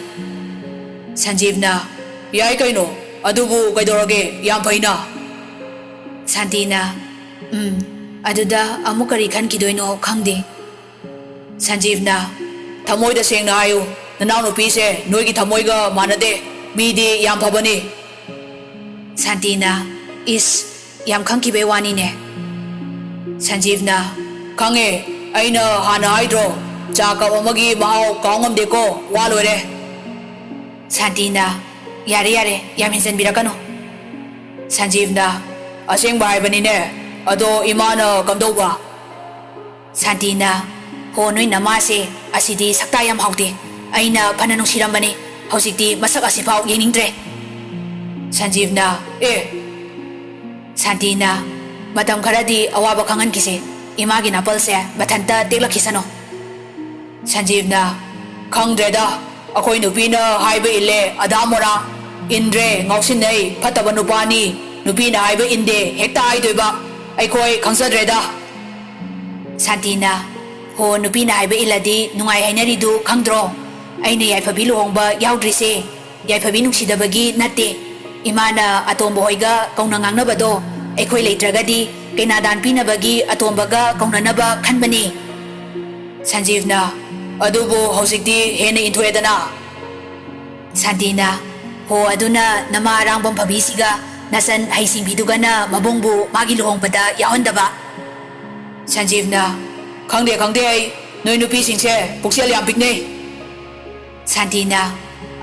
ꯁꯟꯖꯤꯞꯅ, "ꯌꯥꯏ ꯀꯩꯅꯣ, ꯑꯗꯨꯕꯨ ꯀꯩꯗꯧꯔꯒꯦ, ꯌꯥꯝ ꯐꯩꯅ꯫" ꯁꯥꯟꯇꯤꯅ, "ꯎꯝ, ꯑꯗꯨꯗ ꯑꯃꯨꯛ ꯀꯔꯤ ꯈꯟꯈꯤꯗꯣꯏꯅꯣ ꯈꯪꯗꯦ꯫" ꯁꯟꯖꯤꯞꯅ, "ꯊꯃꯣꯏꯗ ꯁꯦꯡꯅ ꯍꯥꯏꯌꯨ, ꯅꯅꯥꯎꯅꯨꯄꯤꯁꯦ ꯅꯣꯏꯒꯤ ꯊꯃꯣꯏꯒ ꯃꯥꯟꯅꯗꯦ, ꯃꯤꯗꯤ ꯌꯥꯝ ꯐꯕꯅꯤ꯫" ꯁꯥꯟꯇꯤꯅ, "ꯏꯁ, ꯌꯥꯝ ꯈꯪꯈꯤꯕꯩ ꯋꯥꯅꯤꯅꯦ꯫" ꯁꯟꯖꯤꯞꯅ, "ꯈꯪꯉꯦ, ꯑꯩꯅ ꯍꯥꯟꯅ ꯍꯥꯏꯗ꯭ꯔꯣ, ꯆꯥ ꯀꯞ ꯑꯃꯒꯤ ꯃꯍꯥꯎ ꯀꯥꯎ ꯉꯝꯗꯦꯀꯣ, ꯋꯥ ꯂꯣꯏꯔꯦ꯫" ꯁꯥꯟꯇꯤꯅ, "ꯌꯥꯔꯦ ꯌꯥꯔꯦ, ꯌꯥꯝ ꯍꯦꯟꯖꯟꯕꯤꯔꯛꯀꯅꯨ꯫" ꯁꯟꯖꯤꯞꯅ, "ꯑꯁꯦꯡꯕ ꯍꯥꯏꯕꯅꯤꯅꯦ, ꯑꯗꯣ ꯏꯃꯥꯅ ꯀꯝꯗꯧꯕ?" ꯁꯥꯟꯇꯤꯅ, "ꯍꯣ, ꯅꯣꯏ ꯅꯃꯥꯁꯦ ꯑꯁꯤꯗꯤ ꯁꯛꯇꯥ ꯌꯥꯝ ꯍꯥꯎꯗꯦ꯫ ꯑꯩꯅ ꯐꯅ ꯅꯨꯡꯁꯤꯔꯝꯕꯅꯤ, ꯍꯧꯖꯤꯛꯇꯤ ꯃꯁꯛ ꯑꯁꯤꯐꯥꯎ ꯌꯦꯡꯅꯤꯡꯗ꯭ꯔꯦ꯫" ꯁꯟꯖꯤꯞꯅ, "ꯑꯦ!" ꯁꯥꯟꯇꯤꯅ, "ꯃꯇꯝ ꯈꯔꯗꯤ ꯑꯋꯥꯕ ꯈꯪꯍꯟꯈꯤꯁꯦ, ꯏꯃꯥꯒꯤ ꯅꯥꯄꯜꯁꯦ ꯃꯊꯟꯇ ꯇꯦꯛꯂꯛꯈꯤꯁꯅꯨ꯫" ꯁꯟꯖꯤꯞꯅ, "ꯈꯪꯗ꯭ꯔꯦꯗ, ꯑꯩꯈꯣꯏ ꯅꯨꯄꯤꯅ ꯍꯥꯏꯕ ꯏꯜꯂꯦ ꯑꯗꯥ ꯃꯣꯔꯥ, ꯏꯟꯗ꯭ꯔꯦ ꯉꯥꯎꯁꯤꯟꯅꯩ, ꯐꯠꯇꯕ ꯅꯨꯄꯥꯅꯤ, ꯅꯨꯄꯤꯅ ꯍꯥꯏꯕ ꯏꯟꯗꯦ ꯍꯦꯛꯇ ꯍꯥꯏꯗꯣꯏꯕ, ꯑꯩꯈꯣꯏ ꯈꯪꯖꯗ꯭ꯔꯦꯗ꯫" ꯁꯥꯟꯇꯤꯅ, ꯍꯣ, ꯅꯨꯄꯤꯅ ꯍꯥꯏꯕ ꯏꯜꯂꯗꯤ ꯅꯨꯡꯉꯥꯏ ꯍꯥꯏꯅꯔꯤꯗꯨ ꯈꯪꯗ꯭ꯔꯣ? ꯑꯩꯅ ꯌꯥꯏꯐꯕꯤ ꯂꯨꯍꯣꯡꯕ ꯌꯥꯎꯗ꯭ꯔꯤꯁꯦ ꯌꯥꯏꯐꯕꯤ ꯅꯨꯡꯁꯤꯗꯕꯒꯤ ꯅꯠꯇꯦ꯫ ꯏꯃꯥꯅ ꯑꯇꯣꯝꯕ ꯍꯣꯏꯒ ꯀꯧꯅ ꯉꯥꯡꯅꯕꯗꯣ ꯑꯩꯈꯣꯏ ꯂꯩꯇ꯭ꯔꯒꯗꯤ ꯀꯩꯅꯥꯗꯥꯟ ꯄꯤꯅꯕꯒꯤ ꯑꯇꯣꯝꯕꯒ ꯀꯧꯅꯅꯕ ꯈꯟꯕꯅꯤ꯫ ꯁꯟꯖꯤꯕꯅ, ꯑꯗꯨꯕꯨ ꯍꯧꯖꯤꯛꯇꯤ ꯍꯦꯟꯅ ꯏꯟꯊꯣꯛꯑꯦꯗꯅ꯫ ꯁꯥꯟꯇꯤꯅ, ꯍꯣ, ꯑꯗꯨꯅ ꯅꯃꯥ ꯑꯔꯥꯡꯕꯝ ꯐꯕꯤꯁꯤꯒ ꯅꯆꯟ ꯍꯩꯁꯤꯡꯕꯤꯗꯨꯒꯅ ꯃꯕꯨꯡꯕꯨ ꯃꯥꯒꯤ ꯂꯨꯍꯣꯡꯕꯗ ꯌꯥꯎꯍꯟꯗꯕ꯫ ꯁꯟꯖꯤꯕꯅ, ꯈꯪꯗꯦ, ꯈꯪꯗꯦ, ꯑꯩ ꯅꯣꯏ ꯅꯨꯄꯤꯁꯤꯡꯁꯦ ꯄꯨꯛꯆꯦꯜ ꯌꯥꯝ ꯄꯤꯛꯅꯩ꯫ ꯁꯥꯟꯇꯤꯅ,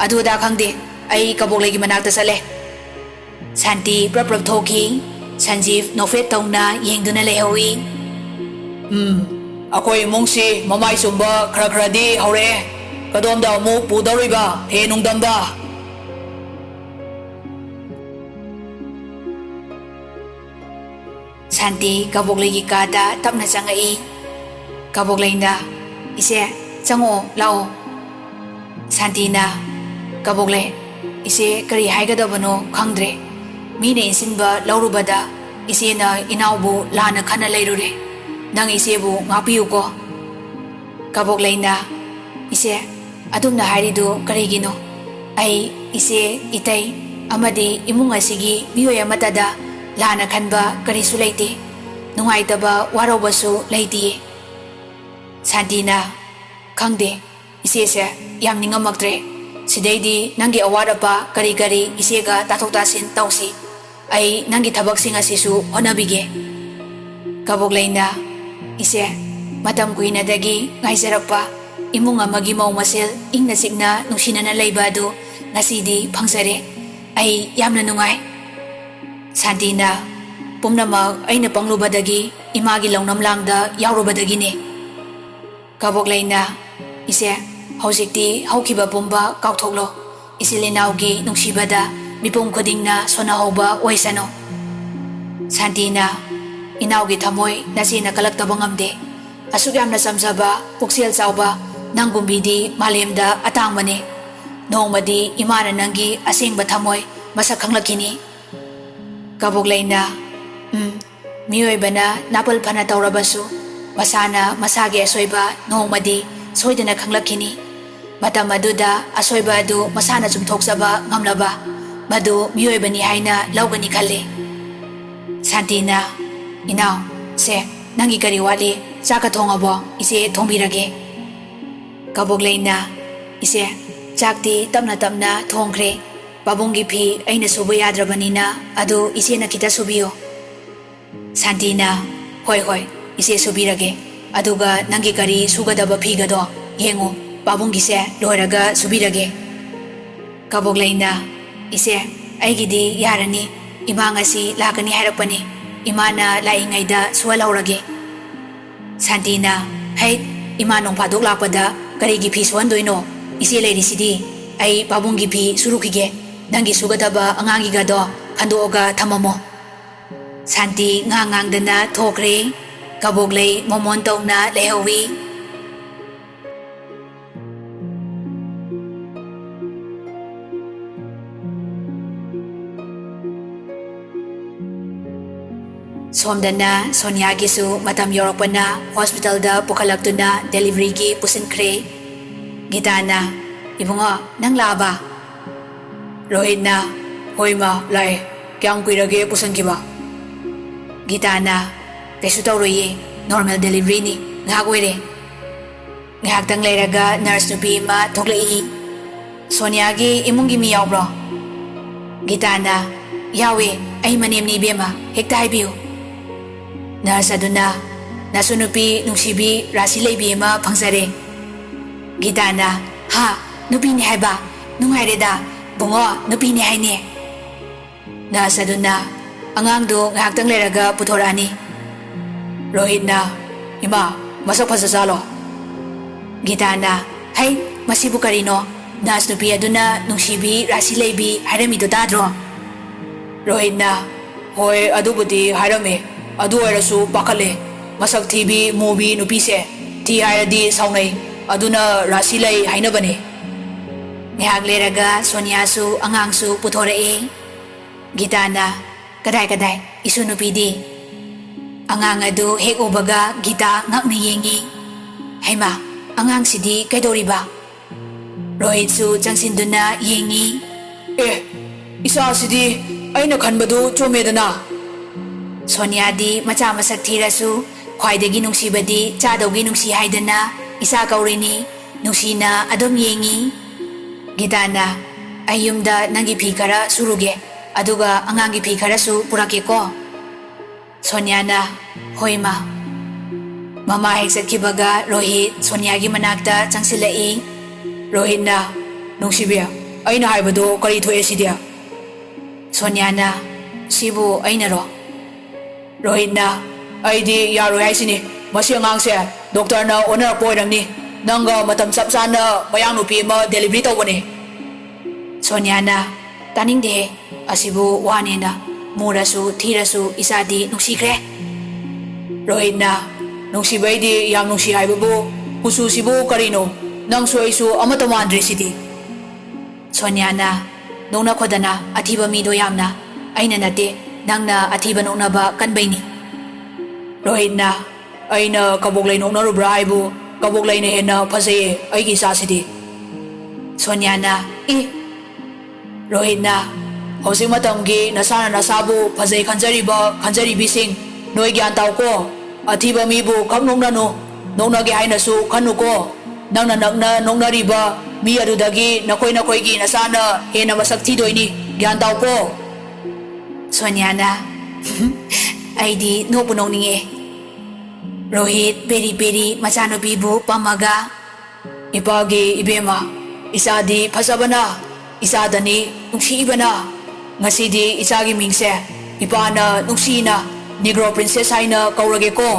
ꯑꯗꯨ ꯑꯗꯥ ꯈꯪꯗꯦ, ꯑꯩ ꯀꯕꯣꯛꯂꯩꯒꯤ ꯃꯅꯥꯛꯇ ꯆꯠꯂꯦ꯫ ꯁꯥꯟꯇꯤ ꯄ꯭ꯔꯞ ꯄ꯭ꯔꯞ ꯊꯣꯛꯈꯤ꯫ ꯁꯟꯖꯤꯕ ꯅꯣꯛꯐꯦꯠ ꯇꯧꯅ ꯌꯦꯡꯗꯨꯅ ꯂꯩꯍꯧꯏ꯫ ꯎꯝ, ꯑꯩꯈꯣꯏ ꯏꯃꯨꯡꯁꯤ ꯃꯃꯥꯏ ꯆꯨꯝꯕ ꯈꯔ ꯈꯔꯗꯤ ꯍꯧꯔꯛꯑꯦ꯫ ꯀꯗꯣꯝꯗ ꯑꯃꯨꯛ ꯄꯨꯗꯧꯔꯤꯕ ꯍꯦ ꯅꯨꯡꯗꯝꯕ? ꯁꯥꯟꯇꯤ ꯀꯕꯣꯛꯂꯩꯒꯤ ꯀꯥꯗ ꯇꯞꯅ ꯆꯪꯉꯛꯏ꯫ ꯀꯕꯣꯛꯂꯩꯅ, "ꯏꯆꯦ, ꯆꯪꯉꯛꯑꯣ, ꯂꯥꯛꯑꯣ꯫" ꯁꯥꯟꯇꯤꯅ, "ꯀꯕꯣꯛꯂꯩ, ꯏꯆꯦ ꯀꯔꯤ ꯍꯥꯏꯒꯗꯕꯅꯣ ꯈꯪꯗ꯭ꯔꯦ꯫ ꯃꯤꯅ ꯏꯟꯁꯤꯟꯕ ꯂꯧꯔꯨꯕꯗ ꯏꯆꯦꯅ ꯏꯅꯥꯎꯕꯨ ꯂꯥꯟꯅ ꯈꯟꯅ ꯂꯩꯔꯨꯔꯦ꯫ ꯅꯪ ꯏꯆꯦꯕꯨ ꯉꯥꯛꯄꯤꯌꯨꯀꯣ꯫" ꯀꯕꯣꯛꯂꯩꯅ, "ꯏꯆꯦ, ꯑꯗꯨꯝꯅ ꯍꯥꯏꯔꯤꯗꯨ ꯀꯔꯤꯒꯤꯅꯣ? ꯑꯩ, ꯏꯆꯦ, ꯏꯇꯩ ꯑꯃꯗꯤ ꯏꯃꯨꯡ ꯑꯁꯤꯒꯤ ꯃꯤꯑꯣꯏ ꯑꯃꯠꯇꯗ ꯂꯥꯟꯅ ꯈꯟꯕ ꯀꯔꯤꯁꯨ ꯂꯩꯇꯦ꯫ ꯅꯨꯡꯉꯥꯏꯇꯕ ꯋꯥꯔꯧꯕꯁꯨ ꯂꯩꯇꯤꯌꯦ꯫" ꯁꯥꯟꯇꯤꯅ, "ꯈꯪꯗꯦ, ꯏꯆꯦꯁꯦ ꯌꯥꯝ ꯅꯤꯡꯉꯝꯃꯛꯇ꯭ꯔꯦ꯫ ꯁꯤꯗꯩꯗꯤ ꯅꯪꯒꯤ ꯑꯋꯥꯠ ꯑꯄꯥ ꯀꯔꯤ ꯀꯔꯤ ꯏꯆꯦꯒ ꯇꯥꯊꯣꯛ ꯇꯥꯁꯤꯟ ꯇꯧꯁꯤ꯫ ꯑꯩ ꯅꯪꯒꯤ ꯊꯕꯛꯁꯤꯡ ꯑꯁꯤꯁꯨ ꯍꯣꯠꯅꯕꯤꯒꯦ꯫" ꯀꯕꯣꯛꯂꯩꯅ, "ꯏꯆꯦ, ꯃꯇꯝ ꯀꯨꯏꯅꯗꯒꯤ ꯉꯥꯏꯖꯔꯛꯄ ꯏꯃꯨꯡ ꯑꯃꯒꯤ ꯃꯧ ꯃꯁꯦꯜ ꯏꯪꯅ ꯆꯤꯛꯅ ꯅꯨꯡꯁꯤꯅꯅ ꯂꯩꯕ ꯑꯗꯨ ꯉꯁꯤꯗꯤ ꯐꯪꯖꯔꯦ꯫ ꯑꯩ ꯌꯥꯝꯅ ꯅꯨꯡꯉꯥꯏ꯫" ꯁꯥꯟꯇꯤꯅ, "ꯄꯨꯝꯅꯃꯛ ꯑꯩꯅ ꯄꯪꯂꯨꯕꯗꯒꯤ, ꯏꯃꯥꯒꯤ ꯂꯧꯅꯝ ꯂꯥꯡꯗ ꯌꯥꯎꯔꯨꯕꯗꯒꯤꯅꯦ꯫" ꯀꯕꯣꯛꯂꯩꯅ, "ꯏꯆꯦ, ꯍꯧꯖꯤꯛꯇꯤ ꯍꯧꯈꯤꯕ ꯄꯨꯝꯕ ꯀꯥꯎꯊꯣꯛꯂꯣ꯫ ꯏꯆꯤꯜ ꯏꯅꯥꯎꯒꯤ ꯅꯨꯡꯁꯤꯕꯗ ꯃꯤꯄꯨꯝ ꯈꯨꯗꯤꯡꯅ ꯁꯣꯟꯅꯍꯧꯕ ꯑꯣꯏꯁꯅꯨ꯫" ꯁꯥꯟꯇꯤꯅ, "ꯏꯅꯥꯎꯒꯤ ꯊꯃꯣꯏ ꯅꯆꯦꯅ ꯀꯜꯂꯛꯇꯕ ꯉꯝꯗꯦ꯫ ꯑꯁꯨꯛ ꯌꯥꯝꯅ ꯆꯝꯖꯕ, ꯄꯨꯛꯆꯦꯜ ꯆꯥꯎꯕ ꯅꯪꯒꯨꯝꯕꯤꯗꯤ ꯃꯥꯂꯦꯝꯗ ꯑꯇꯥꯡꯕꯅꯦ꯫ ꯅꯣꯡꯃꯗꯤ ꯏꯃꯥꯅ ꯅꯪꯒꯤ ꯑꯁꯦꯡꯕ ꯊꯃꯣꯏ ꯃꯁꯛ ꯈꯪꯂꯛꯈꯤꯅꯤ꯫" ꯀꯕꯣꯛꯂꯩꯅ, "ꯎꯝ, ꯃꯤꯑꯣꯏꯕꯅ ꯅꯥꯄꯜ ꯐꯅ ꯇꯧꯔꯕꯁꯨ, ꯃꯁꯥꯅ ꯃꯁꯥꯒꯤ ꯑꯁꯣꯏꯕ ꯅꯣꯡꯃꯗꯤ ꯁꯣꯏꯗꯅ ꯈꯪꯂꯛꯈꯤꯅꯤ꯫ ꯃꯇꯝ ꯑꯗꯨꯗ ꯑꯁꯣꯏꯕ ꯑꯗꯨ ꯃꯁꯥꯅ ꯆꯨꯝꯊꯣꯛꯆꯕ ꯉꯝꯂꯕ, ꯃꯗꯨ ꯃꯤꯑꯣꯏꯕꯅꯤ ꯍꯥꯏꯅ ꯂꯧꯒꯅꯤ ꯈꯜꯂꯤ꯫ ꯁꯥꯟꯇꯤꯅ, "ꯏꯅꯥꯎ, ꯁꯦ, ꯅꯪꯒꯤ ꯀꯔꯤ ꯋꯥꯠꯂꯤ? ꯆꯥꯛꯀ ꯊꯣꯡꯉꯕꯣ? ꯏꯆꯦ ꯊꯣꯡꯕꯤꯔꯒꯦ꯫" ꯀꯕꯣꯛꯂꯩꯅ, "ꯏꯆꯦ, ꯆꯥꯛꯇꯤ ꯇꯞꯅ ꯇꯞꯅ ꯊꯣꯡꯈ꯭ꯔꯦ꯫ ꯄꯥꯕꯨꯡꯒꯤ ꯐꯤ ꯑꯩꯅ ꯁꯨꯕ ꯌꯥꯗ꯭ꯔꯕꯅꯤꯅ ꯑꯗꯨ ꯏꯆꯦꯅ ꯈꯤꯇ ꯁꯨꯕꯤꯌꯨ꯫" ꯁꯥꯟꯇꯤꯅ, "ꯍꯣꯏ, ꯍꯣꯏ, ꯏꯆꯦ ꯁꯨꯕꯤꯔꯒꯦ꯫ ꯑꯗꯨꯒ ꯅꯪꯒꯤ ꯀꯔꯤ ꯁꯨꯒꯗꯕ ꯐꯤꯒꯗꯣ ꯌꯦꯡꯉꯨ, ꯄꯥꯕꯨꯡꯒꯤꯁꯦ ꯂꯣꯏꯔꯒ ꯁꯨꯕꯤꯔꯒꯦ꯫" ꯀꯕꯣꯛꯂꯩꯅ, "ꯏꯆꯦ, ꯑꯩꯒꯤꯗꯤ ꯌꯥꯔꯅꯤ꯫ ꯏꯃꯥ ꯉꯁꯤ ꯂꯥꯛꯀꯅꯤ ꯍꯥꯏꯔꯛꯄꯅꯤ꯫ ꯏꯃꯥꯅ ꯂꯥꯛꯏꯉꯩꯗ ꯁꯨꯍꯜꯍꯧꯔꯒꯦ꯫" ꯁꯥꯟꯇꯤꯅ, "ꯍꯩꯠ, ꯏꯃꯥ ꯅꯣꯡ ꯐꯥꯗꯣꯛ ꯂꯥꯛꯄꯗ ꯀꯔꯤꯒꯤ ꯐꯤ ꯁꯨꯍꯟꯗꯣꯏꯅꯣ? ꯏꯆꯦ ꯂꯩꯔꯤꯁꯤꯗꯤ꯫ ꯑꯩ ꯄꯥꯕꯨꯡꯒꯤ ꯐꯤ ꯁꯨꯔꯨꯈꯤꯒꯦ꯫ ꯅꯪꯒꯤ ꯁꯨꯒꯗꯕ ꯑꯉꯥꯡꯒꯤꯒꯗꯣ ꯈꯟꯗꯣꯛꯑꯒ ꯊꯝꯃꯝꯃꯣ꯫" ꯁꯥꯟꯇꯤ ꯉꯥꯡ ꯉꯥꯡꯗꯅ ꯊꯣꯛꯈ꯭ꯔꯦ꯫ ꯀꯕꯣꯛꯂꯩ ꯃꯣꯃꯣꯟ ꯇꯧꯅ ꯂꯩꯍꯧꯋꯤ꯫ ꯁꯣꯝꯗꯅ ꯁꯣꯅꯤꯌꯥꯒꯤꯁꯨ ꯃꯇꯝ ꯌꯧꯔꯛꯄꯅ ꯍꯣꯁꯄꯤꯇꯥꯜꯗ ꯄꯨꯈꯠꯂꯛꯇꯨꯅ ꯗꯦꯂꯤꯚꯔꯤꯒꯤ ꯄꯨꯁꯤꯟꯈ꯭ꯔꯦ꯫ ꯒꯤꯇꯥꯅ, "ꯏꯕꯨꯡꯉꯣ, ꯅꯪ ꯂꯥꯛꯑꯕ?" ꯔꯣꯍꯤꯠꯅ, "ꯍꯣꯏ ꯃꯥ, ꯂꯥꯛꯑꯦ꯫ ꯀꯌꯥꯝ ꯀꯨꯏꯔꯒꯦ ꯄꯨꯁꯟꯈꯤꯕ?" ꯒꯤꯇꯥꯅ, "ꯀꯩꯁꯨ ꯇꯧꯔꯣꯏꯌꯦ, ꯅꯣꯔꯃꯦꯜ ꯗꯦꯂꯤꯚꯔꯤꯅꯤ, ꯉꯥꯏꯍꯥꯛ ꯑꯣꯏꯔꯦ꯫" ꯉꯥꯏꯍꯥꯛꯇꯪ ꯂꯩꯔꯒ ꯅꯔꯁ ꯅꯨꯄꯤ ꯑꯃ ꯊꯣꯛꯂꯛꯏ꯫ "ꯁꯣꯅꯤꯌꯥꯒꯤ ꯏꯃꯨꯡꯒꯤ ꯃꯤ ꯌꯥꯎꯕ꯭ꯔꯣ?" ꯒꯤꯇꯥꯅ, "ꯌꯥꯎꯋꯦ, ꯑꯩ ꯃꯅꯦꯝꯅꯦ ꯏꯕꯦꯝꯃ, ꯍꯦꯛꯇ ꯍꯥꯏꯕꯤꯌꯨ꯫" ꯅꯔꯁ ꯑꯗꯨꯅ, "ꯅꯁꯨ ꯅꯨꯄꯤ ꯅꯨꯡꯁꯤꯕꯤ ꯔꯥꯁꯤ ꯂꯩꯕꯤ ꯑꯃ ꯐꯪꯖꯔꯦ꯫" ꯒꯤꯇꯥꯅ, "ꯍꯥ, ꯅꯨꯄꯤꯅꯦ ꯍꯥꯏꯕ? ꯅꯨꯡꯉꯥꯏꯔꯦꯗ, ꯕꯨꯡꯉꯣ, ꯅꯨꯄꯤꯅꯦ ꯍꯥꯏꯅꯦ꯫" ꯅꯔꯁ ꯑꯗꯨꯅ, "ꯑꯉꯥꯡꯗꯨ ꯉꯥꯏꯍꯥꯛꯇꯪ ꯂꯩꯔꯒ ꯄꯨꯊꯣꯔꯛꯑꯅꯤ꯫" ꯔꯣꯍꯤꯠꯅ, "ꯏꯃꯥ, ꯃꯁꯛ ꯐꯖꯖꯥꯠꯂꯣ?" ꯒꯤꯇꯥꯅ, "ꯍꯩ, ꯃꯁꯤꯕꯨ ꯀꯔꯤꯅꯣ? ꯅꯔꯁ ꯅꯨꯄꯤ ꯑꯗꯨꯅ ꯅꯨꯡꯁꯤꯕꯤ, ꯔꯥꯁꯤ ꯂꯩꯕꯤ ꯍꯥꯏꯔꯝꯃꯤꯗꯣ ꯇꯥꯗ꯭ꯔꯣ?" ꯔꯣꯍꯤꯠꯅ, "ꯍꯣꯏ, ꯑꯗꯨꯕꯨꯗꯤ ꯍꯥꯏꯔꯝꯃꯦ꯫ ꯑꯗꯨ ꯑꯣꯏꯔꯁꯨ ꯄꯥꯈꯠꯂꯦ꯫ ꯃꯁꯛ ꯊꯤꯕꯤ, ꯃꯨꯕꯤ ꯅꯨꯄꯤꯁꯦ ꯊꯤ ꯍꯥꯏꯔꯗꯤ ꯁꯥꯎꯅꯩ꯫ ꯑꯗꯨꯅ ꯔꯥꯁꯤ ꯂꯩ ꯍꯥꯏꯅꯕꯅꯦ꯫" ꯉꯥꯏꯍꯥꯛ ꯂꯩꯔꯒ ꯁꯣꯅꯤꯌꯥꯁꯨ ꯑꯉꯥꯡꯁꯨ ꯄꯨꯊꯣꯔꯛꯑꯦ꯫ ꯒꯤꯇꯥꯅ, "ꯀꯗꯥꯏ, ꯀꯗꯥꯏ? ꯏꯁꯨ ꯅꯨꯄꯤꯗꯤ?" ꯑꯉꯥꯡ ꯑꯗꯨ ꯍꯦꯛ ꯎꯕꯒ ꯒꯤꯇꯥ ꯉꯛꯅ ꯌꯦꯡꯉꯤ꯫ "ꯍꯩꯃꯥ, ꯑꯉꯥꯡꯁꯤꯗꯤ ꯀꯩꯗꯧꯔꯤꯕ?" ꯔꯣꯍꯤꯠꯁꯨ ꯆꯪꯁꯤꯟꯗꯨꯅ ꯌꯦꯡꯉꯤ꯫ "ꯑꯦ, ꯏꯆꯥꯁꯤꯗꯤ ꯑꯩꯅ ꯈꯟꯕꯗꯨ ꯆꯨꯝꯃꯦꯗꯅ꯫" ꯁꯣꯅꯤꯌꯥꯗꯤ ꯃꯆꯥ ꯃꯁꯛ ꯊꯤꯔꯁꯨ ꯈ꯭ꯋꯥꯏꯗꯒꯤ ꯅꯨꯡꯁꯤꯕꯗꯤ ꯆꯥꯗꯧꯒꯤ ꯅꯨꯡꯁꯤ ꯍꯥꯏꯗꯅ ꯏꯆꯥ ꯀꯧꯔꯤꯅꯤ꯫ ꯅꯨꯡꯁꯤꯅ ꯑꯗꯨꯝ ꯌꯦꯡꯉꯤ꯫ ꯒꯤꯇꯥꯅ, "ꯑꯩ ꯌꯨꯝꯗ ꯅꯪꯒꯤ ꯐꯤ ꯈꯔ ꯁꯨꯔꯨꯒꯦ, ꯑꯗꯨꯒ ꯑꯉꯥꯡꯒꯤ ꯐꯤ ꯈꯔꯁꯨ ꯄꯨꯔꯛꯀꯦꯀꯣ꯫" ꯁꯣꯅꯤꯌꯥꯅ, "ꯍꯣꯏ, ꯃꯥ꯫" ꯃꯃꯥ ꯍꯦꯛ ꯆꯠꯈꯤꯕꯒ ꯔꯣꯍꯤꯠ ꯁꯣꯅꯤꯌꯥꯒꯤ ꯃꯅꯥꯛꯇ ꯆꯪꯁꯤꯜꯂꯛꯏ꯫ ꯔꯣꯍꯤꯠꯅ, "ꯅꯨꯡꯁꯤꯕꯤ, ꯑꯩꯅ ꯍꯥꯏꯕꯗꯣ ꯀꯔꯤ ꯊꯣꯛꯑꯦ ꯁꯤꯗꯤ?" ꯁꯣꯅꯤꯌꯥꯅ, "ꯁꯤꯕꯨ ꯑꯩꯅꯔꯣ?" ꯔꯣꯍꯤꯠꯅ, "ꯑꯩꯗꯤ ꯌꯥꯔꯣꯏ ꯍꯥꯏꯁꯤꯅꯤ꯫ ꯃꯁꯤ ꯑꯉꯥꯡꯁꯦ ꯗꯣꯛꯇꯔꯅ ꯑꯣꯟꯅꯔꯛꯄ ꯑꯣꯏꯔꯝꯅꯤ꯫ ꯅꯪꯒ ꯃꯇꯝ ꯆꯞ ꯆꯥꯅ ꯃꯌꯥꯡ ꯅꯨꯄꯤ ꯑꯃ ꯗꯦꯂꯤꯚꯔꯤ ꯇꯧꯕꯅꯤ꯫" ꯁꯣꯅꯤꯌꯥꯅ, "ꯇꯥꯅꯤꯡꯗꯦꯍꯦ꯫ ꯑꯁꯤꯕꯨ ꯋꯥꯅꯦꯅ꯫ ꯃꯨꯔꯁꯨ ꯊꯤꯔꯁꯨ ꯏꯆꯥꯗꯤ ꯅꯨꯡꯁꯤꯈ꯭ꯔꯦ꯫" ꯔꯣꯍꯤꯠꯅ, "ꯅꯨꯡꯁꯤꯕꯩꯗꯤ ꯌꯥꯝ ꯅꯨꯡꯁꯤ ꯍꯥꯏꯕꯕꯨ ꯀꯨꯆꯨꯁꯤꯕꯨ ꯀꯔꯤꯅꯣ? ꯅꯪꯁꯨ ꯑꯩꯁꯨ ꯑꯃꯠꯇ ꯃꯥꯟꯗ꯭ꯔꯦ ꯁꯤꯗꯤ꯫" ꯁꯣꯅꯤꯌꯥꯅ, "ꯅꯣꯛꯅꯈꯣꯗꯅ ꯑꯊꯤꯕ ꯃꯤꯗꯣ ꯌꯥꯝꯅ꯫ ꯑꯩꯅ ꯅꯠꯇꯦ, ꯅꯪꯅ ꯑꯊꯤꯕ ꯅꯣꯛꯅꯕ ꯀꯟꯕꯩꯅꯤ꯫" ꯔꯣꯍꯤꯠꯅ, "ꯑꯩꯅ ꯀꯕꯣꯛꯂꯩ ꯅꯣꯛꯅꯔꯨꯕ꯭ꯔꯥ ꯍꯥꯏꯕꯨ ꯀꯕꯣꯛꯂꯩꯅ ꯍꯦꯟꯅ ꯐꯖꯩꯌꯦ ꯑꯩꯒꯤ ꯏꯆꯥꯁꯤꯗꯤ꯫" ꯁꯣꯅꯤꯌꯥꯅ, "ꯏ!" ꯔꯣꯍꯤꯠꯅ, "ꯍꯧꯖꯤꯛ ꯃꯇꯝꯒꯤ ꯅꯁꯥꯅ ꯅꯁꯥꯕꯨ ꯐꯖꯩ ꯈꯟꯖꯔꯤꯕ ꯈꯟꯖꯔꯤꯕꯤꯁꯤꯡ, ꯅꯣꯏ ꯒ꯭ꯌꯥꯟ ꯇꯥꯎꯀꯣ꯫ ꯑꯊꯤꯕ ꯃꯤꯕꯨ ꯈꯛ ꯅꯣꯛꯅꯅꯨ꯫ ꯅꯣꯛꯅꯒꯦ ꯍꯥꯏꯅꯁꯨ ꯈꯟꯅꯨꯀꯣ꯫ ꯅꯪꯅ ꯅꯛꯅ ꯅꯣꯛꯅꯔꯤꯕ ꯃꯤ ꯑꯗꯨꯗꯒꯤ ꯅꯈꯣꯏ ꯅꯈꯣꯏꯒꯤ ꯅꯁꯥꯅ ꯍꯦꯟꯅ ꯃꯁꯛ ꯊꯤꯗꯣꯏꯅꯤ꯫ ꯒ꯭ꯌꯥꯟ ꯇꯥꯎꯀꯣ꯫" ꯁꯣꯅꯤꯌꯥꯅ, "ꯑꯩꯗꯤ ꯅꯣꯛꯄꯨ ꯅꯣꯛꯅꯤꯡꯉꯦ꯫" ꯔꯣꯍꯤꯠ ꯄꯦꯔꯤ ꯄꯦꯔꯤ ꯃꯆꯥꯅꯨꯄꯤꯕꯨ ꯄꯝꯃꯒ, "ꯏꯄꯥꯒꯤ ꯏꯕꯦꯝꯃ, ꯏꯆꯥꯗꯤ ꯐꯖꯕꯅ, ꯏꯆꯥꯗꯅꯤ ꯅꯨꯡꯁꯤꯕꯅ꯫ ꯉꯁꯤꯗꯤ ꯏꯆꯥꯒꯤ ꯃꯤꯡꯁꯦ ꯏꯄꯥꯅ ꯅꯨꯡꯁꯤꯅ ꯅꯤꯒ꯭ꯔꯣ ꯄ꯭ꯔꯤꯟꯁꯦꯁ ꯍꯥꯏꯅ ꯀꯧꯔꯒꯦꯀꯣ꯫"